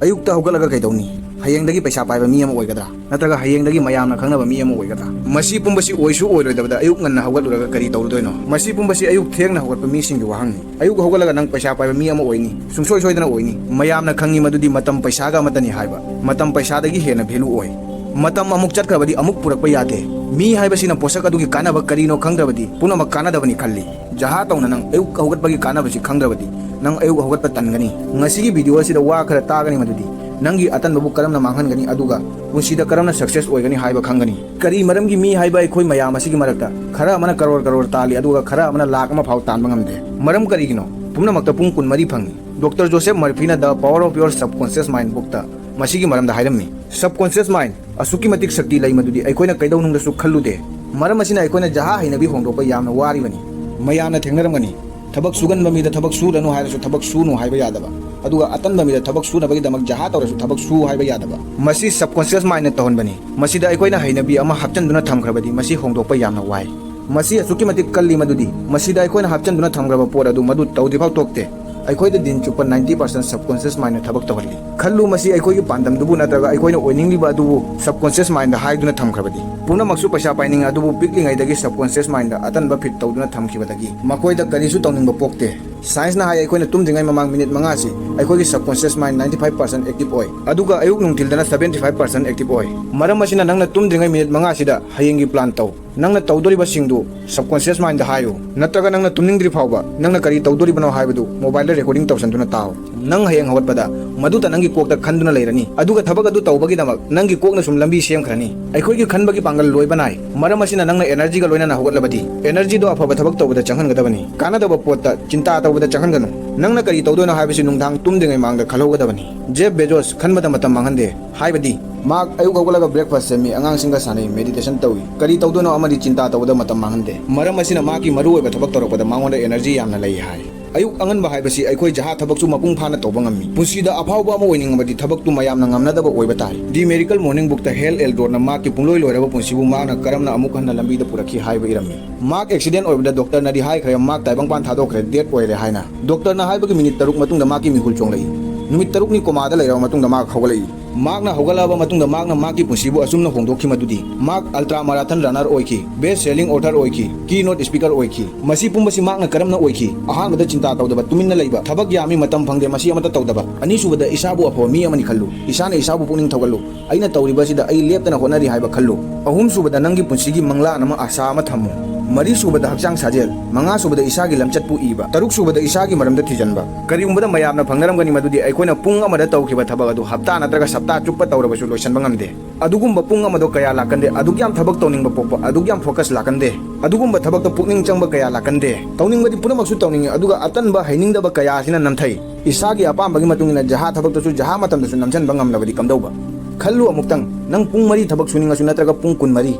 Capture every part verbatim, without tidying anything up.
ꯑꯌꯨꯛꯇ ꯍꯧꯒꯠꯂꯒ ꯀꯩꯗꯧꯅꯤ? ꯍꯌꯦꯡꯗꯒꯤ ꯄꯩꯁꯥ ꯄꯥꯏꯕ ꯃꯤ ꯑꯃ ꯑꯣꯏꯒꯗ꯭ꯔꯥ? ꯅꯠꯇ꯭ꯔꯒ ꯍꯌꯦꯡꯗꯒꯤ ꯃꯌꯥꯝꯅ ꯈꯪꯅꯕ ꯃꯤ ꯑꯃ ꯑꯣꯏꯒꯗ꯭ꯔꯥ? ꯃꯁꯤ ꯄꯨꯝꯕꯁꯤ ꯑꯣꯏꯁꯨ ꯑꯣꯏꯔꯣꯏꯗꯕꯗ ꯑꯌꯨꯛ ꯉꯟꯅ ꯍꯧꯒꯠꯂꯨꯔꯒ ꯀꯔꯤ ꯇꯧꯔꯨꯗꯣꯏꯅꯣ? ꯃꯁꯤ ꯄꯨꯝꯕꯁꯤ ꯑꯌꯨꯛ ꯊꯦꯡꯅ ꯍꯧꯒꯠꯄ ꯃꯤꯁꯤꯡꯒꯤ ꯋꯥꯍꯪꯅꯤ꯫ ꯑꯌꯨꯛ ꯍꯧꯒꯠꯂꯒ ꯅꯪ ꯄꯩꯁꯥ ꯄꯥꯏꯕ ꯃꯤ ꯑꯃ ꯑꯣꯏꯅꯤ, ꯁꯨꯡꯁꯣꯏ ꯁꯣꯏꯗꯅ ꯑꯣꯏꯅꯤ꯫ ꯃꯌꯥꯝꯅ ꯈꯪꯉꯤ ꯃꯗꯨꯗꯤ ꯃꯇꯝ ꯄꯩꯁꯥꯒ ꯑꯃꯠꯇꯅꯤ ꯍꯥꯏꯕ꯫ ꯃꯇꯝ ꯄꯩꯁꯥꯗꯒꯤ ꯍꯦꯟꯅ ꯚꯦꯂꯨ ꯑꯣꯏ꯫ ꯃꯇꯝ ꯑꯃꯨꯛ ꯆꯠꯈ꯭ꯔꯕꯗꯤ ꯑꯃꯨꯛ ꯄꯨꯔꯛꯄ ꯌꯥꯗꯦ꯫ ꯃꯤ ꯍꯥꯏꯕꯁꯤꯅ ꯄꯣꯠꯁꯛ ꯑꯗꯨꯒꯤ ꯀꯥꯟꯅꯕ ꯀꯔꯤꯅꯣ ꯈꯪꯗ꯭ꯔꯕꯗꯤ ꯄꯨꯝꯅꯃꯛ ꯀꯥꯟꯅꯗꯕꯅꯤ ꯈꯜꯂꯤ꯫ ꯖꯍꯥ ꯇꯧꯅ ꯅꯪ ꯑꯌꯨꯛ ꯍꯧꯒꯠꯄꯒꯤ ꯀꯥꯟꯅꯕꯁꯤ ꯈꯪꯗ꯭ꯔꯕꯗꯤ ꯅꯪ ꯑꯌꯨꯛ ꯍꯧꯒꯠꯄ ꯇꯟꯒꯅꯤ꯫ ꯉꯁꯤꯒꯤ ꯚꯤꯗꯤꯑꯣ ꯑꯁꯤꯗ ꯋꯥ ꯈꯔ ꯇꯥꯒꯅꯤ, ꯃꯗꯨꯗꯤ ꯅꯪꯒꯤ ꯑꯇꯟꯕꯕꯨ ꯀꯔꯝꯅ ꯃꯥꯡꯍꯟꯒꯅꯤ, ꯑꯗꯨꯒ ꯄꯨꯟꯁꯤꯗ ꯀꯔꯝꯅ ꯁꯛꯁꯦꯁ ꯑꯣꯏꯒꯅꯤ ꯍꯥꯏꯕ ꯈꯪꯒꯅꯤ꯫ ꯀꯔꯤ ꯃꯔꯝꯒꯤ ꯃꯤ ꯍꯥꯏꯕ ꯑꯩꯈꯣꯏ ꯃꯌꯥꯝ ꯑꯁꯤꯒꯤ ꯃꯔꯛꯇ ꯈꯔ ꯑꯃꯅ ꯀꯔꯣꯔ ꯀꯔꯣꯔ ꯇꯥꯜꯂꯤ, ꯑꯗꯨꯒ ꯈꯔ ꯑꯃꯅ ꯂꯥꯛ ꯑꯃ ꯐꯥꯎ ꯇꯥꯟꯕ ꯉꯝꯗꯦ? ꯃꯔꯝ ꯀꯔꯤꯒꯤꯅꯣ? ꯄꯨꯝꯅꯃꯛꯇ ꯄꯨꯡ ꯀꯨꯟꯃꯔꯤ ꯐꯪꯏ꯫ ꯗꯣꯛꯇꯔ ꯖꯣꯁꯦꯐ ꯃꯔꯐꯤꯅ The Power of Your Subconscious Mind bookꯇ ꯃꯁꯤꯒꯤ ꯃꯔꯝꯗ ꯍꯥꯏꯔꯝꯃꯤ꯫ Subconscious mind ꯑꯁꯨꯛꯀꯤ ꯃꯇꯤꯛ ꯁꯛꯇꯤ ꯂꯩ, ꯃꯗꯨꯗꯤ ꯑꯩꯈꯣꯏꯅ ꯀꯩꯗꯧꯅꯨꯡꯗꯁꯨ ꯈꯜꯂꯨꯗꯦ꯫ ꯃꯔꯝ ꯑꯁꯤꯅ ꯑꯩꯈꯣꯏꯅ ꯖꯍꯥ ꯍꯩꯅꯕꯤ ꯍꯣꯡꯗꯣꯛꯄ ꯌꯥꯝꯅ ꯋꯥꯔꯤꯕꯅꯤ꯫ ꯃꯌꯥꯝꯅ ꯊꯦꯡꯅꯔꯝꯒꯅꯤ, ꯊꯕꯛ ꯁꯨꯒꯟꯕ ꯃꯤꯗ ꯊꯕꯛ ꯁꯨꯔꯅꯨ ꯍꯥꯏꯔꯁꯨ ꯊꯕꯛ ꯁꯨꯅꯨ ꯍꯥꯏꯕ ꯌꯥꯗꯕ, ꯑꯗꯨꯒ ꯑꯇꯟꯕ ꯃꯤꯗ ꯊꯕꯛ ꯁꯨꯅꯕꯒꯤꯗꯃꯛ ꯖꯍꯥ ꯇꯧꯔꯁꯨ ꯊꯕꯛ ꯁꯨ ꯍꯥꯏꯕ ꯌꯥꯗꯕ꯫ ꯃꯁꯤ subconscious mindꯅ ꯇꯧꯍꯟꯕꯅꯤ꯫ ꯃꯁꯤꯗ ꯑꯩꯈꯣꯏꯅ ꯍꯩꯅꯕꯤ ꯑꯃ ꯍꯥꯞꯆꯤꯟꯗꯨꯅ ꯊꯝꯈ꯭ꯔꯕꯗꯤ ꯃꯁꯤ ꯍꯣꯡꯗꯣꯛꯄ ꯌꯥꯝꯅ ꯋꯥꯏ꯫ ꯃꯁꯤ ꯑꯁꯨꯛꯀꯤ ꯃꯇꯤꯛ ꯀꯜꯂꯤ, ꯃꯗꯨꯗꯤ ꯃꯁꯤꯗ ꯑꯩꯈꯣꯏꯅ ꯍꯥꯞꯆꯤꯟꯗꯨꯅ ꯊꯝꯈ꯭ꯔꯕ ꯄꯣꯠ ꯑꯗꯨ ꯃꯗꯨ ꯇꯧꯗ꯭ꯔꯤꯐꯥꯎ ꯇꯣꯛꯇꯦ꯫ ꯑꯩꯈꯣꯏꯗ ꯗꯤꯟ ꯆꯨꯞꯄ ninety percent subconscious mindꯅ ꯊꯕꯛ ꯇꯧꯍꯜꯂꯤ꯫ ꯈꯜꯂꯨ, ꯃꯁꯤ ꯑꯩꯈꯣꯏꯒꯤ ꯄꯥꯟꯗꯝꯗꯨꯕꯨ ꯅꯠꯇ꯭ꯔꯒ ꯑꯩꯈꯣꯏꯅ ꯑꯣꯏꯅꯤꯡꯂꯤꯕ ꯑꯗꯨꯕꯨ subconscious mindꯗ ꯍꯥꯏꯗꯨꯅ ꯊꯝꯈ꯭ꯔꯕꯗꯤ꯫ ꯄꯨꯝꯅꯃꯛꯁꯨ ꯄꯩꯁꯥ ꯄꯥꯏꯅꯤꯡꯉꯤ, ꯑꯗꯨꯕꯨ ꯄꯤꯛꯂꯤꯉꯩꯗꯒꯤ subconscious mindꯗ ꯑꯇꯟꯕ ꯐꯤꯠ ꯇꯧꯗꯨꯅ ꯊꯝꯈꯤꯕꯗꯒꯤ ꯃꯈꯣꯏꯗ ꯀꯔꯤꯁꯨ ꯇꯧꯅꯤꯡꯕ ꯄꯣꯛꯇꯦ꯫ Scienceꯅ ꯍꯥꯏ, ꯑꯩꯈꯣꯏꯅ ꯇꯨꯝꯗ꯭ꯔꯤꯉꯩ ꯃꯃꯥꯡ ꯃꯤꯅꯤꯠ ꯃꯉꯥꯁꯤ ꯑꯩꯈꯣꯏꯒꯤ subconscious mind ninety five percent active ꯑꯣꯏ, ꯑꯗꯨꯒ ꯑꯌꯨꯛ ꯅꯨꯡꯊꯤꯜꯗꯅ seventy five percent active ꯑꯣꯏ꯫ ꯃꯔꯝ ꯑꯁꯤꯅ ꯅꯪꯅ ꯇꯨꯝꯗ꯭ꯔꯤꯉꯩ ꯃꯤꯅꯤꯠ ꯃꯉꯥꯁꯤꯗ ꯍꯌꯦꯡꯒꯤ plan ꯇꯧ꯫ ꯅꯪꯅ ꯇꯧꯗꯣꯔꯤꯕꯁꯤꯡꯗꯨ subconscious mindꯗ ꯍꯥꯏꯌꯨ, ꯅꯠꯇ꯭ꯔꯒ ꯅꯪꯅ ꯇꯨꯝꯅꯤꯡꯗ꯭ꯔꯤ ꯐꯥꯎꯕ ꯅꯪꯅ ꯀꯔꯤ ꯇꯧꯗꯣꯔꯤꯕꯅꯣ ꯍꯥꯏꯕꯗꯨ mobileꯗ recording ꯇꯧꯁꯟꯗꯨꯅ ꯇꯥꯎ꯫ ꯅꯪ ꯍꯌꯦꯡ ꯍꯧꯒꯠꯄꯗ ꯃꯗꯨꯇ ꯅꯪꯒꯤ ꯀꯣꯛꯇ ꯈꯟꯗꯨꯅ ꯂꯩꯔꯅꯤ, ꯑꯗꯨꯒ ꯊꯕꯛ ꯑꯗꯨ ꯇꯧꯕꯒꯤꯗꯃꯛ ꯅꯪꯒꯤ ꯀꯣꯛꯅ ꯁꯨꯝ ꯂꯝꯕꯤ ꯁꯦꯝꯈ꯭ꯔꯅꯤ꯫ ꯑꯩꯈꯣꯏꯒꯤ ꯈꯟꯕꯒꯤ ꯄꯥꯡꯒꯜ ꯂꯣꯏꯕ ꯅꯥꯏ꯫ ꯃꯔꯝ ꯑꯁꯤꯅ ꯅꯪꯅ energyꯒ ꯂꯣꯏꯅꯅ ꯍꯧꯒꯠꯂꯕꯗꯤ energyꯗꯣ ꯑꯐꯕ ꯊꯕꯛ ꯇꯧꯕꯗ ꯆꯪꯍꯟꯒꯗꯕꯅꯤ, ꯀꯥꯟꯅꯗꯕ ꯄꯣꯠꯇ ꯆꯤꯟꯇꯥ ꯇꯧꯕꯗ ꯆꯪꯍꯟꯒꯅꯨ꯫ ꯅꯪꯅ ꯀꯔꯤ ꯇꯧꯗꯣꯏꯅꯣ ꯍꯥꯏꯕꯁꯤ ꯅꯨꯡꯗꯥꯡ ꯇꯨꯝꯗ꯭ꯔꯤꯉꯩ ꯃꯃꯥꯡꯗ ꯈꯜꯍꯧꯒꯗꯕꯅꯤ꯫ ꯖꯦꯐ ꯕꯦꯖꯣꯁ ꯈꯟꯕꯗ ꯃꯇꯝ ꯃꯥꯡꯍꯟꯗꯦ꯫ ꯍꯥꯏꯕꯗꯤ, ꯃꯍꯥꯛ ꯑꯌꯨꯛ ꯍꯧꯒꯠꯂꯒ breakfast ꯁꯦꯝꯃꯤ, ꯑꯉꯥꯡꯁꯤꯡꯒ ꯁꯥꯟꯅꯩ, meditation ꯇꯧꯏ, ꯀꯔꯤ ꯇꯧꯗꯣꯏꯅꯣ ꯑꯃꯗꯤ ꯆꯤꯟꯇꯥ ꯇꯧꯕꯗ ꯃꯇꯝ ꯃꯥꯡꯍꯟꯗꯦ꯫ ꯃꯔꯝ ꯑꯁꯤꯅ ꯃꯍꯥꯛꯀꯤ ꯃꯔꯨꯑꯣꯏꯕ ꯊꯕꯛ ꯇꯧꯔꯛꯄꯗ ꯃꯉꯣꯟꯗ energy ꯌꯥꯝꯅ ꯂꯩ ꯍꯥꯏ꯫ ꯑꯌꯨꯛ ꯑꯉꯟꯕ ꯍꯥꯏꯕꯁꯤ ꯑꯩꯈꯣꯏ ꯖꯍꯥ ꯊꯕꯛꯁꯨ ꯃꯄꯨꯡ ꯐꯥꯅ ꯇꯧꯕ ꯉꯝꯃꯤ꯫ ꯄꯨꯟꯁꯤꯗ ꯑꯐꯥꯎꯕ ꯑꯃ ꯑꯣꯏꯅꯤꯡꯉꯕꯗꯤ ꯊꯕꯛꯇꯨ ꯃꯌꯥꯝꯅ ꯉꯝꯅꯗꯕ ꯑꯣꯏꯕ ꯇꯥꯏ꯫ The Miracle Morning bookꯇ ꯍꯦꯜ ꯑꯦꯜꯗꯣꯔꯅ ꯃꯍꯥꯛꯀꯤ ꯄꯨꯡꯂꯣꯏ ꯂꯣꯏꯔꯕ ꯄꯨꯟꯁꯤꯕꯨ ꯃꯍꯥꯛꯅ ꯀꯔꯝꯅ ꯑꯃꯨꯛ ꯍꯟꯅ ꯂꯝꯕꯤꯗ ꯄꯨꯔꯛꯈꯤ ꯍꯥꯏꯕ ꯏꯔꯝꯃꯤ꯫ ꯃꯍꯥꯛ accident ꯑꯣꯏꯕꯗ ꯗꯣꯛꯇꯔꯅꯗꯤ ꯍꯥꯏꯈ꯭ꯔꯦ, ꯃꯍꯥꯛ ꯇꯥꯏꯕꯪꯄꯥꯟ ꯊꯥꯗꯣꯛꯈ꯭ꯔꯦ, dead ꯑꯣꯏꯔꯦ ꯍꯥꯏꯅ꯫ ꯗꯣꯛꯇꯔꯅ ꯍꯥꯏꯕꯒꯤ ꯃꯤꯅꯤꯠ ꯇꯔꯨꯛ ꯃꯇꯨꯡꯗ ꯃꯍꯥꯛꯀꯤ ꯃꯤꯍꯨꯜ ꯆꯣꯡꯂꯛꯏ꯫ ꯅꯨꯃꯤꯠ ꯇꯔꯨꯛꯅꯤ ꯀꯣꯃꯥꯗ ꯂꯩꯔꯕ ꯃꯇꯨꯡꯗ ꯃꯍꯥꯛ ꯍꯧꯒꯠꯂꯛꯏ꯫ ꯃꯍꯥꯛꯅ ꯍꯧꯒꯠꯂꯛꯂꯕ ꯃꯇꯨꯡꯗ ꯃꯍꯥꯛꯅ ꯃꯍꯥꯛꯀꯤ ꯄꯨꯟꯁꯤꯕꯨ ꯑꯁꯨꯝꯅ ꯍꯣꯡꯗꯣꯛꯈꯤ, ꯃꯗꯨꯗꯤ ꯃꯍꯥꯛ ultra marathon runner ꯑꯣꯏꯈꯤ, best selling author ꯑꯣꯏꯈꯤ, keynote speaker ꯑꯣꯏꯈꯤ꯫ ꯃꯁꯤ ꯄꯨꯝꯕꯁꯤ ꯃꯍꯥꯛꯅ ꯀꯔꯝꯅ ꯑꯣꯏꯈꯤ? ꯑꯍꯥꯟꯕꯗ ꯆꯤꯟꯇꯥ ꯇꯧꯗꯕ, ꯇꯨꯃꯤꯟꯅ ꯂꯩꯕ, ꯊꯕꯛ ꯌꯥꯝꯃꯤ, ꯃꯇꯝ ꯐꯪꯗꯦ, ꯃꯁꯤ ꯑꯃꯠꯇ ꯇꯧꯗꯕ꯫ ꯑꯅꯤꯁꯨꯕꯗ ꯏꯁꯥꯕꯨ ꯑꯐꯕ ꯃꯤ ꯑꯃꯅꯤ ꯈꯜꯂꯨ, ꯏꯁꯥꯅ ꯏꯁꯥꯕꯨ ꯄꯨꯛꯅꯤꯡ ꯊꯧꯒꯠꯂꯨ, ꯑꯩꯅ ꯇꯧꯔꯤꯕꯁꯤꯗ ꯑꯩ ꯂꯦꯞꯇꯅ ꯍꯣꯠꯅꯔꯤ ꯍꯥꯏꯕ ꯈꯜꯂꯨ꯫ ꯑꯍꯨꯝꯁꯨꯕꯗ ꯅꯪꯒꯤ ꯄꯨꯟꯁꯤꯒꯤ ꯃꯪꯂꯥꯟ ꯑꯃ, ꯑꯥꯁꯥ ꯑꯃ ꯊꯝꯃꯨ꯫ ꯃꯔꯤꯁꯨꯕꯗ ꯍꯛꯆꯥꯡ ꯁꯥꯖꯦꯜ꯫ ꯃꯉꯥꯁꯨꯕꯗ ꯏꯁꯥꯒꯤ ꯂꯝꯆꯠꯄꯨ ꯏꯕ꯫ ꯇꯔꯨꯛꯁꯨꯕꯗ ꯏꯁꯥꯒꯤ ꯃꯔꯝꯗ ꯊꯤꯖꯤꯟꯕ꯫ ꯀꯔꯤꯒꯨꯝꯕꯗ ꯃꯌꯥꯝꯅ ꯐꯪꯅꯔꯝꯒꯅꯤ ꯃꯗꯨꯗꯤ ꯑꯩꯈꯣꯏꯅ ꯄꯨꯡ ꯑꯃꯗ ꯇꯧꯈꯤꯕ ꯊꯕꯛ ꯑꯗꯨ ꯍꯞꯇꯥ ꯅꯠꯇ꯭ꯔꯒ ꯁꯞꯇꯥ ꯆꯨꯞꯄ ꯇꯧꯔꯕꯁꯨ ꯂꯣꯏꯁꯤꯟꯕ ꯉꯝꯗꯦ꯫ ꯑꯗꯨꯒꯨꯝꯕ ꯄꯨꯡ ꯑꯃꯗꯣ ꯀꯌꯥ ꯂꯥꯛꯀꯟꯗꯦ, ꯑꯗꯨꯛ ꯌꯥꯝ ꯊꯕꯛ ꯇꯧꯅꯤꯡꯕ ꯄꯣꯛꯄ, ꯑꯗꯨꯛ ꯌꯥꯝ focus ꯂꯥꯛꯀꯟꯗꯦ, ꯑꯗꯨꯒꯨꯝꯕ ꯊꯕꯛꯇ ꯄꯨꯛꯅꯤꯡ ꯆꯪꯕ ꯀꯌꯥ ꯂꯥꯛꯀꯟꯗꯦ꯫ ꯇꯧꯅꯤꯡꯕꯗꯤ ꯄꯨꯝꯅꯃꯛꯁꯨ ꯇꯧꯅꯤꯡꯉꯤ, ꯑꯗꯨꯒ ꯑꯇꯟꯕ ꯍꯩꯅꯤꯡꯗꯕ ꯀꯌꯥ ꯑꯁꯤꯅ ꯅꯝꯊꯩ꯫ ꯏꯁꯥꯒꯤ ꯑꯄꯥꯝꯕꯒꯤ ꯃꯇꯨꯡ ꯏꯟꯅ ꯖꯍꯥ ꯊꯕꯛꯇꯁꯨ ꯖꯍꯥ ꯃꯇꯝꯗꯁꯨ ꯅꯝꯁꯤꯟꯕ ꯉꯝꯂꯕꯗꯤ ꯀꯝꯗꯧꯕ? ꯈꯜꯂꯨ ꯑꯃꯨꯛꯇꯪ, ꯅꯪ ꯄꯨꯡ ꯃꯔꯤ ꯊꯕꯛ ꯁꯨꯅꯤꯡꯉꯁꯨ ꯅꯠꯇ꯭ꯔꯒ ꯄꯨꯡ ꯀꯨꯟꯃꯔꯤ꯫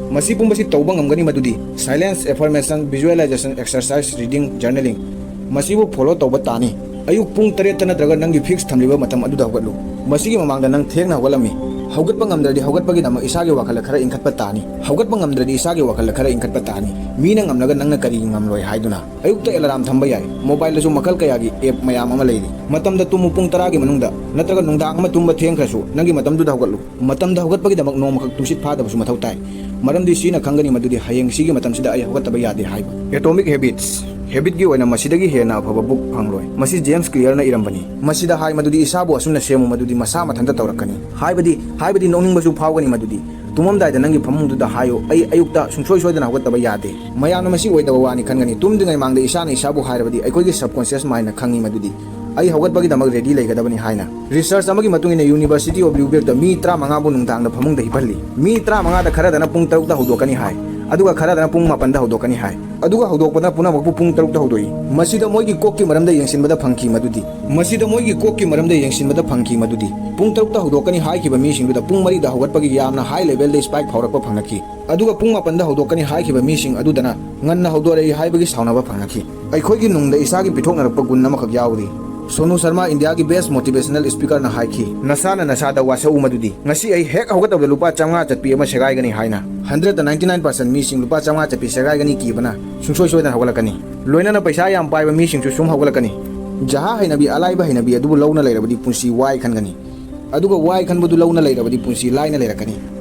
ꯃꯁꯤ ꯄꯨꯝꯕꯁꯤ ꯇꯧꯕ ꯉꯝꯒꯅꯤ ꯃꯗꯨꯗꯤ silence, affirmation, visualization, exercise, reading, journaling, ꯃꯁꯤꯕꯨ follow ꯇꯧꯕ ꯇꯥꯅꯤ꯫ ꯑꯌꯨꯛ ꯄꯨꯡ ꯇꯔꯦꯠꯇ ꯅꯠꯇ꯭ꯔꯒ ꯅꯪꯒꯤ fix ꯊꯝꯂꯤꯕ ꯃꯇꯝ ꯑꯗꯨꯗ ꯍꯧꯒꯠꯂꯨ꯫ ꯃꯁꯤꯒꯤ ꯃꯃꯥꯡꯗ ꯅꯪ ꯊꯦꯡꯅ ꯍꯧꯒꯠꯂꯝꯃꯤ꯫ ꯍꯧꯒꯠꯄ ꯉꯝꯗ꯭ꯔꯗꯤ ꯍꯧꯒꯠꯄꯒꯤꯗꯃꯛ ꯏꯁꯥꯒꯤ ꯋꯥꯈꯜꯗ ꯈꯔ ꯏꯟꯈꯠꯄ ꯇꯥꯅꯤ꯫ ꯍꯧꯒꯠꯄ ꯉꯝꯗ꯭ꯔꯗꯤ ꯏꯁꯥꯒꯤ ꯋꯥꯈꯜꯗ ꯈꯔ ꯏꯟꯈꯠꯄ ꯇꯥꯅꯤ꯫ ꯃꯤꯅ ꯉꯝꯂꯒ ꯅꯪꯅ ꯀꯔꯤꯒꯤ ꯉꯝꯂꯣꯏ ꯍꯥꯏꯗꯨꯅ? ꯑꯌꯨꯛꯇ alarm ꯊꯝꯕ ꯌꯥꯏ꯫ Mobileꯗꯁꯨ ꯃꯈꯜ ꯀꯌꯥꯒꯤ app ꯃꯌꯥꯝ ꯑꯃ ꯂꯩꯔꯤ꯫ ꯃꯇꯝꯗ ꯇꯨꯝꯃꯨ, ꯄꯨꯡ ꯇꯔꯥꯒꯤ ꯃꯅꯨꯡꯗ, ꯅꯠꯇ꯭ꯔꯒ ꯅꯨꯡꯗꯥꯡ ꯑꯃ ꯇꯨꯝꯕ ꯊꯦꯡꯈ꯭ꯔꯁꯨ ꯅꯪꯒꯤ ꯃꯇꯝꯗꯨꯗ ꯍꯧꯒꯠꯂꯨ꯫ ꯃꯇꯝꯗ ꯍꯧꯒꯠꯄꯒꯤꯗꯃꯛ ꯅꯣꯡꯃꯈꯛ ꯇꯨꯝꯁꯤꯠ ꯐꯥꯗꯕꯁꯨ ꯃꯊꯧ ꯇꯥꯏ꯫ ꯃꯔꯝꯗꯤ ꯁꯤꯅ ꯈꯪꯒꯅꯤ ꯃꯗꯨꯗꯤ ꯍꯌꯦꯡ ꯁꯤꯒꯤ ꯃꯇꯝꯁꯤꯗ ꯑꯩ ꯍꯧꯒꯠꯇꯕ ꯌꯥꯗꯦ ꯍꯥꯏꯕ꯫ Atomic Habits꯫ Habitꯀꯤ ꯑꯣꯏꯅ ꯃꯁꯤꯗꯒꯤ ꯍꯦꯟꯅ ꯑꯐꯕ book ꯐꯪꯂꯣꯏ꯫ ꯃꯁꯤ James Clearꯅ ꯏꯔꯝꯕꯅꯤ꯫ ꯃꯁꯤꯗ ꯍꯥꯏ ꯃꯗꯨꯗꯤ ꯏꯁꯥꯕꯨ ꯑꯁꯨꯝꯅ ꯁꯦꯝꯃꯨ ꯃꯗꯨꯗꯤ ꯃꯁꯥ ꯃꯊꯟꯇ ꯇꯧꯔꯛꯀꯅꯤ꯫ ꯍꯥꯏꯕꯗꯤ, ꯍꯥꯏꯕꯗꯤ ꯅꯣꯛꯅꯤꯡꯕꯁꯨ ꯐꯥꯎꯒꯅꯤ ꯃꯗꯨꯗꯤ꯫ ꯇꯨꯝꯃꯝꯗꯥꯏꯗ ꯅꯪꯒꯤ ꯐꯃꯨꯡꯗꯨꯗ ꯍꯥꯏꯌꯨ, "ꯑꯩ ꯑꯌꯨꯛꯇ ꯁꯨꯡꯁꯣꯏ ꯁꯣꯏꯗꯅ ꯍꯧꯒꯠꯇꯕ ꯌꯥꯗꯦ"꯫ ꯃꯌꯥꯝꯅ ꯃꯁꯤ ꯑꯣꯏꯗꯕ ꯋꯥꯅꯤ ꯈꯟꯒꯅꯤ꯫ ꯇꯨꯝꯗ꯭ꯔꯤꯉꯩ ꯃꯥꯡꯗ ꯏꯁꯥꯅ ꯏꯁꯥꯕꯨ ꯍꯥꯏꯔꯕꯗꯤ ꯑꯩꯈꯣꯏꯒꯤ subconscious mindꯅ ꯈꯪꯉꯤ ꯃꯗꯨꯗꯤ ꯑꯩ ꯍꯧꯒꯠꯄꯒꯤꯗꯃꯛ ready ꯂꯩꯒꯗꯕꯅꯤ ꯍꯥꯏꯅ꯫ Research ꯑꯃꯒꯤ ꯃꯇꯨꯡ ꯏꯟꯅ University of Louisvilleꯗ ꯃꯤ ꯇꯔꯥꯃꯉꯥꯕꯨ ꯅꯨꯡꯗꯥꯡꯗ ꯐꯃꯨꯡꯗ ꯍꯤꯞꯍꯜꯂꯤ꯫ ꯃꯤ ꯇꯔꯥꯃꯉꯥꯗ ꯈꯔꯗꯅ ꯄꯨꯡ ꯇꯔꯨꯛꯇ ꯍꯧꯗꯣꯛꯀꯅꯤ ꯍꯥꯏ, ꯑꯗꯨꯒ ꯈꯔꯗꯅ ꯄꯨꯡ ꯃꯥꯄꯟꯗ ꯍꯧꯗꯣꯛꯀꯅꯤ ꯍꯥꯏ, ꯑꯗꯨꯒ ꯍꯧꯗꯣꯛꯄꯗꯅ ꯄꯨꯝꯅꯃꯛꯄꯨ ꯄꯨꯡ ꯇꯔꯨꯛꯇ ꯍꯧꯗꯣꯛꯏ꯫ ꯃꯁꯤꯗ ꯃꯣꯏꯒꯤ ꯀꯣꯛꯀꯤ ꯃꯔꯝꯗ ꯌꯦꯡꯁꯤꯟꯕꯗ ꯐꯪꯈꯤ ꯃꯗꯨꯗꯤ, ꯃꯁꯤꯗ ꯃꯣꯏꯒꯤ ꯀꯣꯛꯀꯤ ꯃꯔꯝꯗ ꯌꯦꯡꯁꯤꯟꯕꯗ ꯐꯪꯈꯤ ꯃꯗꯨꯗꯤ ꯄꯨꯡ ꯇꯔꯨꯛꯇ ꯍꯧꯗꯣꯛꯀꯅꯤ ꯍꯥꯏꯈꯤꯕ ꯃꯤꯁꯤꯡꯗꯨꯗ ꯄꯨꯡ ꯃꯔꯤꯗ ꯍꯧꯒꯠꯄꯒꯤ ꯌꯥꯝꯅ high levelꯗ spike ꯐꯥꯎꯔꯛꯄ ꯐꯪꯂꯛꯈꯤ꯫ ꯑꯗꯨꯒ ꯄꯨꯡ ꯃꯥꯄꯟꯗ ꯍꯧꯗꯣꯛꯀꯅꯤ ꯍꯥꯏꯈꯤꯕ ꯃꯤꯁꯤꯡ ꯑꯗꯨꯗꯅ ꯉꯟꯅ ꯍꯧꯗꯣꯔꯛꯏ ꯍꯥꯏꯕꯒꯤ ꯁꯥꯎꯅꯕ ꯐꯪꯂꯛꯈꯤ꯫ ꯑꯩꯈꯣꯏꯒꯤ ꯅꯨꯡꯗ ꯏꯁꯥꯒꯤ ꯄꯤꯊꯣꯛꯅꯔꯛꯄ ꯒꯨꯟ ꯑꯃꯈꯛ ꯌꯥꯎꯔꯤ꯫ ꯁꯣꯅꯨ ꯁꯔꯃꯥ, ꯏꯟꯗꯤꯌꯥꯒꯤ best motivational speakerꯅ ꯍꯥꯏꯈꯤ, "ꯅꯁꯥꯅ ꯅꯁꯥꯗ ꯋꯥꯁꯛꯎ ꯃꯗꯨꯗꯤ, ꯉꯁꯤ ꯑꯩ ꯍꯦꯛ ꯍꯧꯒꯠꯇꯕꯗ ꯂꯨꯄꯥ ꯆꯥꯝꯃꯉꯥ ꯆꯠꯄꯤ ꯑꯃ ꯁꯦꯒꯥꯏꯒꯅꯤ" ꯍꯥꯏꯅ꯫ Hundredꯇ ninety nine percent ꯃꯤꯁꯤꯡ ꯂꯨꯄꯥ ꯆꯥꯝꯃꯉꯥ ꯆꯠꯄꯤ ꯁꯦꯒꯥꯏꯒꯅꯤ ꯀꯤꯕꯅ ꯁꯨꯡꯁꯣꯏ ꯁꯣꯏꯗꯅ ꯍꯧꯒꯠꯂꯛꯀꯅꯤ꯫ ꯂꯣꯏꯅꯅ ꯄꯩꯁꯥ ꯌꯥꯝ ꯄꯥꯏꯕ ꯃꯤꯁꯤꯡꯁꯨ ꯁꯨꯝ ꯍꯧꯒꯠꯂꯛꯀꯅꯤ꯫ ꯖꯍꯥ ꯍꯩꯅꯕꯤ, ꯑꯂꯥꯏꯕ ꯍꯩꯅꯕꯤ ꯑꯗꯨꯕꯨ ꯂꯧꯅ ꯂꯩꯔꯕꯗꯤ ꯄꯨꯟꯁꯤ ꯋꯥꯏ ꯈꯟꯒꯅꯤ꯫ ꯑꯗꯨꯒ ꯋꯥꯏ ꯈꯟꯕꯗꯨ ꯂꯧꯅ ꯂꯩꯔꯕꯗꯤ ꯄꯨꯟꯁꯤ ꯂꯥꯏꯅ ꯂꯩꯔꯛꯀꯅꯤ꯫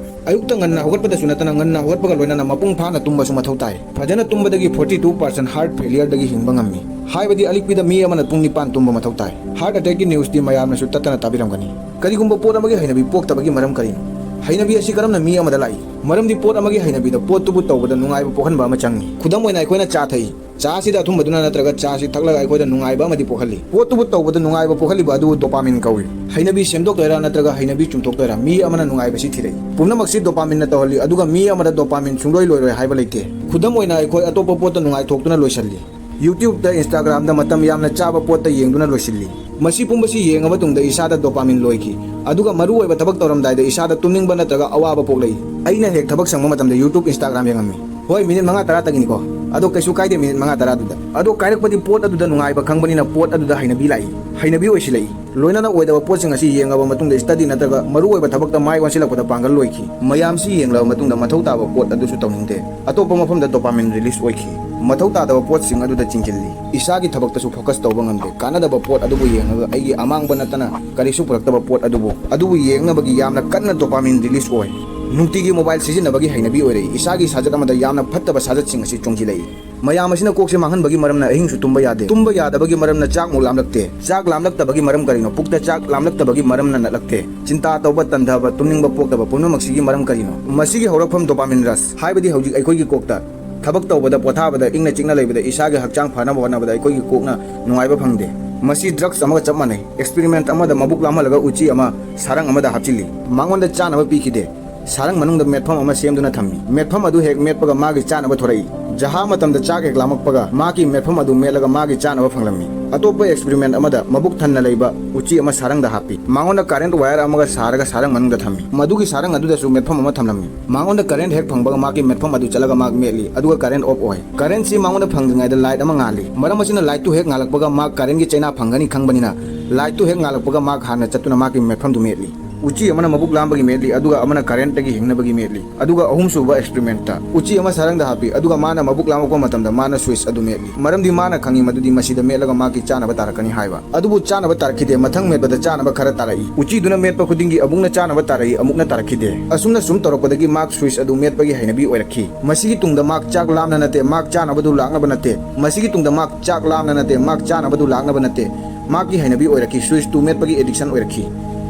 ꯑꯌꯨꯛꯇ ꯉꯟꯅ ꯍꯧꯒꯠꯄꯗꯁꯨ ꯅꯠꯇꯅ ꯉꯟꯅ ꯍꯧꯒꯠꯄꯒ ꯂꯣꯏꯅꯅ ꯃꯄꯨꯡ ꯐꯥꯅ ꯇꯨꯝꯕꯁꯨ ꯃꯊꯧ ꯇꯥꯏ꯫ ꯐꯖꯅ ꯇꯨꯝꯕꯗꯒꯤ forty two percent heart failureꯗꯒꯤ ꯍꯤꯡꯕ ꯉꯝꯃꯤ꯫ ꯍꯥꯏꯕꯗꯤ ꯑꯂꯤꯛꯄꯤꯗ ꯃꯤ ꯑꯃꯅ ꯄꯨꯡ ꯅꯤꯄꯥꯟ ꯇꯨꯝꯕ ꯃꯊꯧ ꯇꯥꯏ꯫ Heart attackꯀꯤ newsꯇꯤ ꯃꯌꯥꯝꯅꯁꯨ ꯇꯠꯇꯅ ꯇꯥꯕꯤꯔꯝꯒꯅꯤ꯫ ꯀꯔꯤꯒꯨꯝꯕ ꯄꯣꯠ ꯑꯃꯒꯤ ꯍꯩꯅꯕꯤ ꯄꯣꯛꯇꯕꯒꯤ ꯃꯔꯝ ꯀꯔꯤꯅꯣ? ꯍꯩꯅꯕꯤ ꯑꯁꯤ ꯀꯔꯝꯅ ꯃꯤ ꯑꯃꯗ ꯂꯥꯛꯏ? ꯃꯔꯝꯗꯤ ꯄꯣꯠ ꯑꯃꯒꯤ ꯍꯩꯅꯕꯤꯗ ꯄꯣꯠꯇꯨꯕꯨ ꯇꯧꯕꯗ ꯅꯨꯡꯉꯥꯏꯕ ꯄꯣꯛꯍꯟꯕ ꯑꯃ ꯆꯪꯏ꯫ ꯈꯨꯗꯝ ꯑꯣꯏꯅ ꯑꯩꯈꯣꯏꯅ ꯆꯥ ꯊꯛꯏ꯫ ꯆꯥ ꯑꯁꯤꯗ ꯑꯊꯨꯝꯕꯗꯨꯅ ꯅꯠꯇ꯭ꯔꯒ ꯆꯥ ꯑꯁꯤ ꯊꯛꯂꯒ ꯑꯩꯈꯣꯏꯗ ꯅꯨꯡꯉꯥꯏꯕ ꯑꯃꯗꯤ ꯄꯣꯛꯍꯜꯂꯤ꯫ ꯄꯣꯠꯇꯨꯕꯨ ꯇꯧꯕꯗ ꯅꯨꯡꯉꯥꯏꯕ ꯄꯣꯛꯍꯜꯂꯤꯕ ꯑꯗꯨꯕꯨ dopamine ꯀꯧꯏ꯫ ꯍꯩꯅꯕꯤ ꯁꯦꯝꯗꯣꯛꯇꯣꯏꯔꯥ ꯅꯠꯇ꯭ꯔꯒ ꯍꯩꯅꯕꯤ ꯆꯨꯝꯊꯣꯛꯇꯣꯏꯔꯥ, ꯃꯤ ꯑꯃꯅ ꯅꯨꯡꯉꯥꯏꯕꯁꯤ ꯊꯤꯔꯛꯏ꯫ ꯄꯨꯝꯅꯃꯛꯁꯤ dopamineꯅ ꯇꯧꯍꯜꯂꯤ, ꯑꯗꯨꯒ ꯃꯤ ꯑꯃꯗ dopamine ꯁꯨꯡꯂꯣꯏ ꯂꯣꯏꯔꯣꯏ ꯍꯥꯏꯕ ꯂꯩꯇꯦ꯫ ꯈꯨꯗꯝ ꯑꯣꯏꯅ ꯑꯩꯈꯣꯏ ꯑꯇꯣꯞꯄ ꯄꯣꯠꯇ ꯅꯨꯡꯉꯥꯏꯊꯣꯛꯇꯨꯅ ꯂꯣꯏꯁꯤꯜꯂꯤ꯫ YouTubeꯇ, Instagramꯗ ꯃꯇꯝ ꯌꯥꯝꯅ ꯆꯥꯕ ꯄꯣꯠꯇ ꯌꯦꯡꯗꯨꯅ ꯂꯣꯏꯁꯤꯜꯂꯤ꯫ ꯃꯁꯤ ꯄꯨꯝꯕꯁꯤ ꯌꯦꯡꯉ ꯃꯇꯨꯡꯗ ꯏꯁꯥꯗ dopamine ꯂꯣꯏꯈꯤ꯫ ꯑꯗꯨꯒ ꯃꯔꯨꯑꯣꯏꯕ ꯊꯕꯛ ꯇꯧꯔꯝꯗꯥꯏꯗ ꯏꯁꯥꯗ ꯇꯨꯝꯅꯤꯡꯕ ꯅꯠꯇ꯭ꯔꯒ ꯑꯋꯥꯕ ꯄꯣꯛꯂꯛꯏ꯫ ꯑꯩꯅ ꯍꯦꯛ ꯊꯕꯛ ꯁꯪꯕ ꯃꯇꯝꯗ YouTube, Instagram ꯌꯦꯡꯉꯝꯃꯤ꯫ ꯍꯣꯏ, ꯃꯤꯅꯤꯠ ꯃꯉꯥ ꯇꯔꯥꯇꯒꯤꯅꯤꯀꯣ꯫ ꯑꯗꯣ ꯀꯩꯁꯨ ꯀꯥꯏꯗꯦ ꯃꯤꯅꯤꯠ ꯃꯉꯥ ꯇꯔꯥꯗꯨꯗ꯫ ꯑꯗꯣ ꯀꯥꯏꯔꯛꯄꯗꯤ ꯄꯣꯠ ꯑꯗꯨꯗ ꯅꯨꯡꯉꯥꯏꯕ ꯈꯪꯕꯅꯤꯅ ꯄꯣꯠ ꯑꯗꯨꯗ ꯍꯩꯅꯕꯤ ꯂꯥꯛꯏ꯫ ꯍꯩꯅꯕꯤ ꯑꯣꯏꯁꯤꯜꯂꯛꯏ꯫ ꯂꯣꯏꯅꯅ ꯑꯣꯏꯗꯕ ꯄꯣꯠꯁꯤꯡ ꯑꯁꯤ ꯌꯦꯡꯉꯕ ꯃꯇꯨꯡꯗ study ꯅꯠꯇ꯭ꯔꯒ ꯃꯔꯨꯑꯣꯏꯕ ꯊꯕꯛꯇ ꯃꯥꯏ ꯑꯣꯟꯁꯤꯜꯂꯛꯄꯗ ꯄꯥꯡꯒꯜ ꯂꯣꯏꯈꯤ꯫ ꯃꯌꯥꯝꯁꯤ ꯌꯦꯡꯂꯕ ꯃꯇꯨꯡꯗ ꯃꯊꯧ ꯇꯥꯕ ꯄꯣꯠ ꯑꯗꯨꯁꯨ ꯇꯧꯅꯤꯡꯗꯦ꯫ ꯑꯇꯣꯞꯄ ꯃꯐꯝꯗ dopamine release ꯑꯣꯏꯈꯤ꯫ ꯃꯊꯧ ꯇꯥꯗꯕ ꯄꯣꯠꯁꯤꯡ ꯑꯗꯨꯗ ꯆꯤꯡꯁꯤꯜꯂꯤ꯫ ꯏꯁꯥꯒꯤ ꯊꯕꯛꯇꯁꯨ focus ꯇꯧꯕ ꯉꯝꯗꯦ꯫ ꯀꯥꯟꯅꯗꯕ ꯄꯣꯠ ꯑꯗꯨꯕꯨ ꯌꯦꯡꯉꯒ ꯑꯩꯒꯤ ꯑꯃꯥꯡꯕ ꯅꯠꯇꯅ ꯀꯔꯤꯁꯨ ꯄꯨꯔꯛꯇꯕ ꯄꯣꯠ ꯑꯗꯨꯕꯨ, ꯑꯗꯨꯕꯨ ꯌꯦꯡꯅꯕꯒꯤ ꯌꯥꯝꯅ ꯀꯟꯅ dopamine release ꯑꯣꯏ꯫ ꯅꯨꯡꯇꯤꯒꯤ mobile ꯁꯤꯖꯤꯟꯅꯕꯒꯤ ꯍꯩꯅꯕꯤ ꯑꯣꯏꯔꯛꯏ꯫ ꯏꯁꯥꯒꯤ ꯁꯥꯖꯠ ꯑꯃꯗ ꯌꯥꯝꯅ ꯐꯠꯇꯕ ꯁꯥꯖꯠꯁꯤꯡ ꯑꯁꯤ ꯆꯣꯡꯁꯤꯜꯂꯛꯏ꯫ ꯃꯌꯥꯝ ꯑꯁꯤꯅ ꯀꯣꯛꯁꯦ ꯃꯥꯡꯍꯟꯕꯒꯤ ꯃꯔꯝꯅ ꯑꯍꯤꯡꯁꯨ ꯇꯨꯝꯕ ꯌꯥꯗꯦ꯫ ꯇꯨꯝꯕ ꯌꯥꯗꯕꯒꯤ ꯃꯔꯝꯅ ꯆꯥꯛꯃꯨꯛ ꯂꯥꯝꯂꯛꯇꯦ꯫ ꯆꯥꯛ ꯂꯥꯝꯂꯛꯇꯕꯒꯤ ꯃꯔꯝ ꯀꯔꯤꯅꯣ? ꯄꯨꯛꯇ ꯆꯥꯛ ꯂꯥꯝꯂꯛꯇꯕꯒꯤ ꯃꯔꯝꯅ ꯅꯠꯂꯛꯇꯦ꯫ ꯆꯤꯟꯇꯥ ꯇꯧꯕ, ꯇꯟꯊꯕ, ꯇꯨꯝꯅꯤꯡꯕ ꯄꯣꯛꯇꯕ ꯄꯨꯝꯅꯃꯛꯁꯤꯒꯤ ꯃꯔꯝ ꯀꯔꯤꯅꯣ? ꯃꯁꯤꯒꯤ ꯍꯧꯔꯛꯐꯝ dopamine rush, ꯍꯥꯏꯕꯗꯤ ꯍꯧꯖꯤꯛ ꯑꯩꯈꯣꯏꯒꯤ ꯀꯣꯛꯇ ꯊꯕꯛ ꯇꯧꯕꯗ, ꯄꯣꯊꯥꯕꯗ, ꯏꯪꯅ ꯆꯤꯛꯅ ꯂꯩꯕꯗ, ꯏꯁꯥꯒꯤ ꯍꯛꯆꯥꯡ ꯐꯅꯕ ꯍꯣꯠꯅꯕꯗ ꯑꯩꯈꯣꯏꯒꯤ ꯀꯣꯛꯅ ꯅꯨꯡꯉꯥꯏꯕ ꯐꯪꯗꯦ꯫ ꯃꯁꯤ drugs ꯑꯃꯒ ꯆꯞ ꯃꯥꯟꯅꯩ꯫ Experiment ꯑꯃꯗ ꯃꯕꯨꯛ ꯂꯥꯝꯍꯜꯂꯒ ꯎꯆꯤ ꯑꯃ ꯁꯥꯔꯪ ꯑꯃꯗ ꯍꯥꯞꯆꯤꯜꯂꯤ꯫ ꯃꯉꯣꯟꯗ ꯆꯥꯅꯕ ꯄꯤꯈꯤꯗꯦ꯫ ꯁꯥꯔꯪ ꯃꯅꯨꯡꯗ ꯃꯦꯠꯐꯝ ꯑꯃ ꯁꯦꯝꯗꯨꯅ ꯊꯝꯃꯤ꯫ ꯃꯦꯠꯐꯝ ꯑꯗꯨ ꯍꯦꯛ ꯃꯦꯠꯄꯒ ꯃꯥꯒꯤ ꯆꯥꯅꯕ ꯊꯣꯔꯛꯏ꯫ ꯖꯍꯥ ꯃꯇꯝꯗ ꯆꯥꯛ ꯍꯦꯛ ꯂꯥꯝꯃꯛꯄꯒ ꯃꯥꯒꯤ ꯃꯦꯠꯐꯝ ꯑꯗꯨ ꯃꯦꯠꯂꯒ ꯃꯥꯒꯤ ꯆꯥꯅꯕ ꯐꯪꯂꯝꯃꯤ꯫ ꯑꯇꯣꯞꯄ experiment ꯑꯃꯗ ꯃꯕꯨꯛ ꯊꯟꯅ ꯂꯩꯕ ꯎꯆꯤ ꯑꯃ ꯁꯥꯔꯪꯗ ꯍꯥꯞꯄꯤ꯫ ꯃꯉꯣꯟꯗ current wire ꯑꯃꯒ ꯁꯥꯔꯒ ꯁꯥꯔꯪ ꯃꯅꯨꯡꯗ ꯊꯝꯃꯤ꯫ ꯃꯗꯨꯒꯤ ꯁꯥꯔꯪ ꯑꯗꯨꯗꯁꯨ ꯃꯦꯠꯐꯝ ꯑꯃ ꯊꯝꯂꯝꯃꯤ꯫ ꯃꯉꯣꯟꯗ current ꯍꯦꯛ ꯐꯪꯕꯒ ꯃꯍꯥꯛꯀꯤ ꯃꯦꯠꯐꯝ ꯑꯗꯨ ꯆꯠꯂꯒ ꯃꯍꯥꯛ ꯃꯦꯠꯂꯤ, ꯑꯗꯨꯒ current off ꯑꯣꯏ꯫ Currentꯁꯤ ꯃꯉꯣꯟꯗ ꯐꯪꯗ꯭ꯔꯤꯉꯩꯗ light ꯑꯃ ꯉꯥꯜꯂꯤ꯫ ꯃꯔꯝ ꯑꯁꯤꯅ lightꯇꯨ ꯍꯦꯛ ꯉꯥꯜꯂꯛꯄꯒ ꯃꯍꯥꯛ currentꯀꯤ ꯆꯩꯅꯥ ꯐꯪꯒꯅꯤ ꯈꯪꯕꯅꯤꯅ, lightꯇꯨ ꯍꯦꯛ ꯉꯥꯜꯂꯛꯄꯒ ꯃꯍꯥꯛ ꯍꯥꯟꯅ ꯆꯠꯇꯨꯅ ꯃꯍꯥꯛꯀꯤ ꯃꯦꯠꯐꯝꯗꯨ ꯃꯦꯠꯂꯤ꯫ ꯎꯆꯤ ꯑꯃꯅ ꯃꯕꯨꯛ ꯂꯥꯝꯕꯒꯤ ꯃꯦꯠꯂꯤ, ꯑꯗꯨꯒ ꯑꯃꯅ ꯀꯔꯦꯟꯇꯒꯤ ꯍꯤꯡꯅꯕꯒꯤ ꯃꯦꯠꯂꯤ꯫ ꯑꯗꯨꯒ ꯑꯍꯨꯝꯁꯨꯕ ꯑꯦꯛꯁꯄꯦꯔꯤꯃꯦꯟꯠꯇ ꯎꯆꯤ ꯑꯃ ꯁꯔꯪꯗ ꯍꯥꯞꯄꯤ, ꯑꯗꯨꯒ ꯃꯥꯅ ꯃꯕꯨꯛ ꯂꯥꯝꯃꯛꯄ ꯃꯇꯝꯗ ꯃꯥꯅ ꯁ꯭ꯋꯤꯆ ꯑꯗꯨ ꯃꯦꯠꯂꯤ, ꯃꯔꯝꯗꯤ ꯃꯥꯅ ꯈꯪꯏ ꯃꯗꯨꯗꯤ ꯃꯁꯤꯗ ꯃꯦꯠꯂꯒ ꯃꯍꯥꯛꯀꯤ ꯆꯥꯅꯕ ꯇꯥꯔꯛꯀꯅꯤ ꯍꯥꯏꯕ꯫ ꯑꯗꯨꯕꯨ ꯆꯥꯅꯕ ꯇꯥꯔꯛꯈꯤꯗꯦ꯫ ꯃꯊꯪ ꯃꯦꯠꯄꯗ ꯆꯥꯅꯕ ꯈꯔ ꯇꯥꯔꯛꯏ꯫ ꯎꯆꯤꯗꯨꯅ ꯃꯦꯠꯄ ꯈꯨꯗꯤꯡꯒꯤ ꯑꯃꯨꯛꯅ ꯆꯥꯅꯕ ꯇꯥꯔꯛꯏ, ꯑꯃꯨꯛꯅ ꯇꯥꯔꯛꯈꯤꯗꯦ꯫ ꯑꯁꯨꯝꯅ ꯁꯨꯝ ꯇꯧꯔꯛꯄꯗꯒꯤ ꯃꯍꯥꯛ ꯁ꯭ꯋꯤꯆ ꯑꯗꯨ ꯃꯦꯠꯄꯒꯤ ꯍꯩꯅꯕꯤ ꯑꯣꯏꯔꯛꯈꯤ꯫ ꯃꯁꯤꯒꯤ ꯇꯨꯡꯗ ꯃꯍꯥꯛ ꯆꯥꯛ ꯂꯥꯝꯅ ꯅꯠꯇꯦ, ꯃꯍꯥꯛ ꯆꯥꯅꯕꯗꯨ ꯂꯥꯛꯅꯕ ꯅꯠꯇꯦ꯫ ꯃꯁꯤꯒꯤ ꯇꯨꯡꯗ ꯃꯍꯥꯛ ꯆꯥꯛ ꯂꯥꯝꯅ ꯅꯠꯇꯦ, ꯃꯍꯥꯛ ꯆꯥꯅꯕꯗꯨ ꯂꯥꯛꯅꯕ ꯅꯠꯇꯦ꯫ ꯃꯍꯥꯛꯀꯤ ꯍꯩꯅꯕꯤ ꯑꯣꯏꯔꯛꯈꯤ, ꯁ꯭ꯋꯤꯆ ꯇꯨ ꯃꯦꯠꯄꯒꯤ ꯑꯦꯗꯤꯛꯁꯟ ꯑꯣꯏꯔꯛꯈꯤ꯫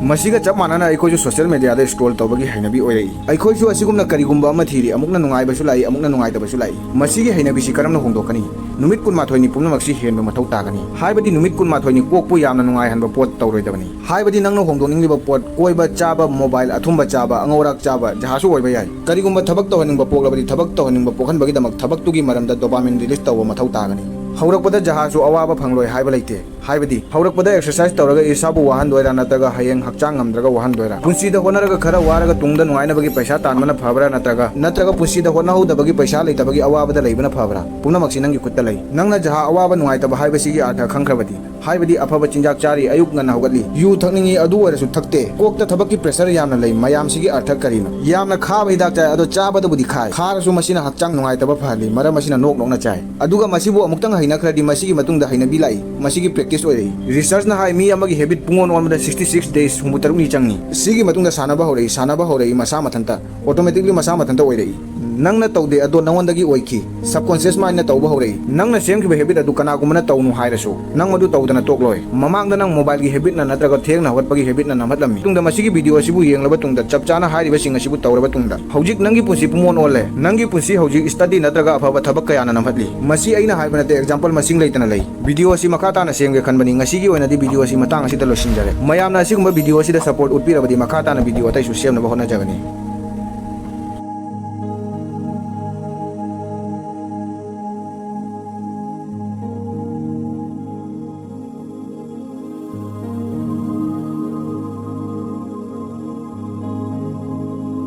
ꯃꯁꯤꯒ ꯆꯞ ꯃꯥꯟꯅꯅ ꯑꯩꯈꯣꯏꯁꯨ ꯁꯣꯁꯤꯌꯦꯜ ꯃꯦꯗꯤꯌꯥꯗ ꯁ꯭ꯀ꯭ꯔꯣꯜ ꯇꯧꯕꯒꯤ ꯍꯩꯅꯕꯤ ꯑꯣꯏꯔꯛꯏ꯫ ꯑꯩꯈꯣꯏꯁꯨ ꯑꯁꯤꯒꯨꯝꯅ ꯀꯔꯤꯒꯨꯝꯕ ꯑꯃ ꯊꯤꯔꯤ, ꯑꯃꯨꯛꯅ ꯅꯨꯡꯉꯥꯏꯕꯁꯨ ꯂꯥꯛꯏ, ꯑꯃꯨꯛꯅ ꯅꯨꯡꯉꯥꯏꯇꯕꯁꯨ ꯂꯥꯛꯏ꯫ ꯃꯁꯤꯒꯤ ꯍꯩꯅꯕꯤꯁꯤ ꯀꯔꯝꯅ ꯍꯣꯡꯗꯣꯛꯀꯅꯤ? ꯅꯨꯃꯤꯠ ꯀꯨꯟꯃꯥꯊꯣꯏꯅꯤ ꯄꯨꯝꯅꯃꯛꯁꯤ ꯍꯦꯟꯕ ꯃꯊꯧ ꯇꯥꯒꯅꯤ꯫ ꯍꯥꯏꯕꯗꯤ ꯅꯨꯃꯤꯠ ꯀꯨꯟꯃꯥꯊꯣꯏꯅꯤ ꯀꯣꯛꯄꯨ ꯌꯥꯝꯅ ꯅꯨꯡꯉꯥꯏꯍꯟꯕ ꯄꯣꯠ ꯇꯧꯔꯣꯏꯗꯕꯅꯤ꯫ ꯍꯥꯏꯕꯗꯤ ꯅꯪꯅ ꯍꯣꯡꯗꯣꯛꯅꯤꯡꯂꯤꯕ ꯄꯣꯠ, ꯀꯣꯏꯕ, ꯆꯥꯕ, ꯃꯣꯕꯥꯏꯜ, ꯑꯊꯨꯝꯕ ꯆꯥꯕ, ꯑꯉꯧ ꯑꯔꯥꯛ ꯆꯥꯕ, ꯖꯍꯥꯖꯁꯨ ꯑꯣꯏꯕ ꯌꯥꯏ꯫ ꯀꯔꯤꯒꯨꯝꯕ ꯊꯕꯛ ꯇꯧꯍꯟꯅꯤꯡꯕ ꯄꯣꯛꯂꯕꯗꯤ ꯊꯕꯛ ꯇꯧꯍꯟꯅꯤꯡꯕ ꯄꯣꯛꯍꯟꯕꯒꯤꯗꯃꯛ ꯊꯕꯛꯇꯨꯒꯤ ꯃꯔꯝꯗ ꯗꯣꯄꯥꯃꯤꯟ ꯔꯤꯂꯤꯁ ꯇꯧꯕ ꯃꯊꯧ ꯇꯥꯒꯅꯤ꯫ ꯍꯧꯔꯛꯄꯗ ꯖꯍꯥꯖꯁꯨ ꯑꯋꯥꯕ ꯐꯪꯂꯣꯏ ꯍꯥꯏꯕ ꯂꯩꯇꯦ꯫ ꯍꯥꯏꯕꯗꯤ ꯍꯧꯔꯛꯄꯗ ꯑꯦꯛꯁꯔꯁꯥꯏꯁ ꯇꯧꯔꯒ ꯏꯁꯥꯕꯨ ꯋꯥꯍꯟꯗꯣꯏꯔꯥ ꯅꯠꯇ꯭ꯔꯒ ꯍꯌꯦꯡ ꯍꯛꯆꯥꯡ ꯉꯝꯗ꯭ꯔꯒ ꯋꯥꯍꯟꯗꯣꯏꯔꯥ? ꯄꯨꯟꯁꯤꯗ ꯍꯣꯠꯅꯔꯒ ꯈꯔ ꯋꯥꯔꯒ ꯇꯨꯡꯗ ꯅꯨꯡꯉꯥꯏꯅꯕꯒꯤ ꯄꯩꯁꯥ ꯇꯥꯟꯕꯅ ꯐꯕ꯭ꯔꯥ ꯅꯠꯇ꯭ꯔꯒ, ꯅꯠꯇ꯭ꯔꯒ ꯄꯨꯟꯁꯤꯗ ꯍꯣꯠꯅꯍꯧꯗꯕꯒꯤ ꯄꯩꯁꯥ ꯂꯩꯇꯕꯒꯤ ꯑꯋꯥꯕꯗ ꯂꯩꯕꯅ ꯐꯕ꯭ꯔꯥ? ꯄꯨꯝꯅꯃꯛꯁꯤ ꯅꯪꯒꯤ ꯈꯨꯠꯇ ꯂꯩ꯫ ꯅꯪꯅ ꯖꯍꯥ ꯑꯋꯥꯕ ꯅꯨꯡꯉꯥꯏꯇꯕ ꯍꯥꯏꯕꯁꯤꯒꯤ ꯑꯥꯔꯊ ꯈꯪꯈ꯭ꯔꯕꯗꯤ, ꯍꯥꯏꯕꯗꯤ ꯑꯐꯕ ꯆꯤꯟꯖꯥꯛ ꯆꯥꯔꯤ, ꯑꯌꯨꯛ ꯉꯟꯅ ꯍꯧꯒꯠꯂꯤ, ꯌꯨ ꯊꯛꯅꯤꯡꯏ, ꯑꯗꯨ ꯑꯣꯏꯔꯁꯨ ꯊꯛꯇꯦ, ꯀꯣꯛꯇ ꯊꯕꯛꯀꯤ ꯄ꯭ꯔꯦꯁꯔ ꯌꯥꯝꯅ ꯂꯩ, ꯃꯌꯥꯝꯁꯤꯒꯤ ꯑꯥꯔꯊ ꯀꯔꯤꯅꯣ? ꯌꯥꯝꯅ ꯈꯥꯕ ꯍꯤꯗꯥꯛ ꯆꯥꯏ, ꯑꯗꯣ ꯆꯥꯕꯗꯕꯨꯗꯤ ꯈꯥꯏ, ꯈꯥꯔꯁꯨ ꯃꯁꯤꯅ ꯍꯛꯆꯥꯡ ꯅꯨꯡꯉꯥꯏꯇꯕ ꯐꯍꯜꯂꯤ, ꯃꯔꯝ ꯑꯁꯤꯅ ꯅꯣꯛ ꯅꯣꯛꯅ ꯆꯥꯏ꯫ ꯑꯗꯨꯒ ꯃꯁꯤꯕꯨ ꯑꯃꯨꯛꯇꯪ ꯍꯩꯅꯈ꯭ꯔꯗꯤ ꯃꯁꯤꯒꯤ ꯃꯇꯨꯡꯗ ꯍꯩꯅꯕꯤ ꯂꯥꯛꯏ, ꯃꯁꯤꯒꯤ ꯄ꯭ꯔꯦꯛꯇꯤꯁ ꯑꯣꯏꯔꯛꯏ꯫ ꯔꯤꯁꯔꯆꯅ ꯍꯥꯏ ꯃꯤ ꯑꯃꯒꯤ ꯍꯦꯕꯤꯠ ꯄꯨꯡꯑꯣꯟ ꯑꯣꯟꯕꯗ sixty six days, ꯍꯨꯝꯐꯨ ꯇꯔꯨꯛꯅꯤ ꯆꯪꯏ꯫ ꯁꯤꯒꯤ ꯃꯇꯨꯡꯗ ꯁꯥꯟꯅꯕ ꯍꯧꯔꯛꯏ, ꯁꯥꯟꯅꯕ ꯍꯧꯔꯛꯏ, ꯃꯁꯥ ꯃꯊꯟꯇ, ꯑꯣꯇꯣꯃꯦꯇꯤꯛꯂꯤ ꯃꯁꯥ ꯃꯊꯟꯇ ꯑꯣꯏꯔꯛꯏ꯫ ꯅꯪꯅ ꯇꯧꯗꯦ, ꯑꯗꯣ ꯅꯉꯣꯟꯗꯒꯤ ꯑꯣꯏꯈꯤ꯫ ꯁꯕꯀꯣꯟꯁꯤꯌꯁ ꯃꯥꯏꯟꯅ ꯇꯧꯕ ꯍꯧꯔꯛꯏ꯫ ꯅꯪꯅ ꯁꯦꯝꯈꯤꯕ ꯍꯦꯕꯤꯠ ꯑꯗꯨ ꯀꯅꯥꯒꯨꯝꯕꯅ ꯇꯧꯅꯨ ꯍꯥꯏꯔꯁꯨ, ꯅꯪ ꯃꯗꯨ ꯇꯧꯗꯅ ꯇꯣꯛꯂꯣꯏ꯫ ꯃꯃꯥꯡꯗ ꯅꯪ ꯃꯣꯕꯥꯏꯜꯒꯤ ꯍꯦꯕꯤꯠꯅ ꯅꯠꯇ꯭ꯔꯒ ꯊꯦꯡꯅ ꯍꯧꯒꯠꯄꯒꯤ ꯍꯦꯕꯤꯠꯅ ꯅꯝꯍꯠꯂꯝꯃꯤ꯫ ꯃꯇꯨꯡꯗ ꯃꯁꯤꯒꯤ ꯚꯤꯗꯤꯑꯣ ꯑꯁꯤꯕꯨ ꯌꯦꯡꯂꯕ ꯇꯨꯡꯗ, ꯆꯞ ꯆꯥꯅ ꯍꯥꯏꯔꯤꯕꯁꯤꯡ ꯑꯁꯤꯕꯨ ꯇꯧꯔꯕ ꯇꯨꯡꯗ, ꯍꯧꯖꯤꯛ ꯅꯪꯒꯤ ꯄꯨꯟꯁꯤ ꯄꯨꯡꯑꯣꯟ ꯑꯣꯜꯂꯦ꯫ ꯅꯪꯒꯤ ꯄꯨꯟꯁꯤ ꯍꯧꯖꯤꯛ ꯁ꯭ꯇꯗꯤ ꯅꯠꯇ꯭ꯔꯒ ꯑꯐꯕ ꯊꯕꯛ ꯀꯌꯥꯅ ꯅꯝꯍꯠꯂꯤ꯫ ꯃꯁꯤ ꯑꯩꯅ ꯍꯥꯏꯕ ꯅꯠꯇꯦ, ꯑꯦꯛꯖꯥꯝꯄꯜ ꯃꯁꯤꯡ ꯂꯩꯇꯅ ꯂꯩ꯫ ꯚꯤꯗꯤꯑꯣ ꯑꯁꯤ ꯃꯈꯥ ꯇꯥꯅ ꯁꯦꯝꯒꯦ ꯈꯟꯕꯅꯤ꯫ ꯉꯁꯤꯒꯤ ꯑꯣꯏꯅꯗꯤ ꯚꯤꯗꯤꯑꯣ ꯑꯁꯤ ꯃꯇꯥꯡ ꯑꯁꯤꯗ ꯂꯣꯏꯁꯤꯟꯖꯔꯦ꯫ ꯃꯌꯥꯝꯅ ꯑꯁꯤꯒꯨꯝꯕ ꯚꯤꯗꯤꯑꯣ ꯑꯁꯤꯗ ꯁꯄꯣꯔꯠ ꯎꯠꯄꯤꯔꯕꯗꯤ ꯃꯈꯥ ꯇꯥꯅ ꯚꯤꯗꯤꯑꯣ ꯑꯇꯩꯁꯨ ꯁꯦꯝꯅꯕ ꯍꯣꯠꯅꯖꯒꯅꯤ꯫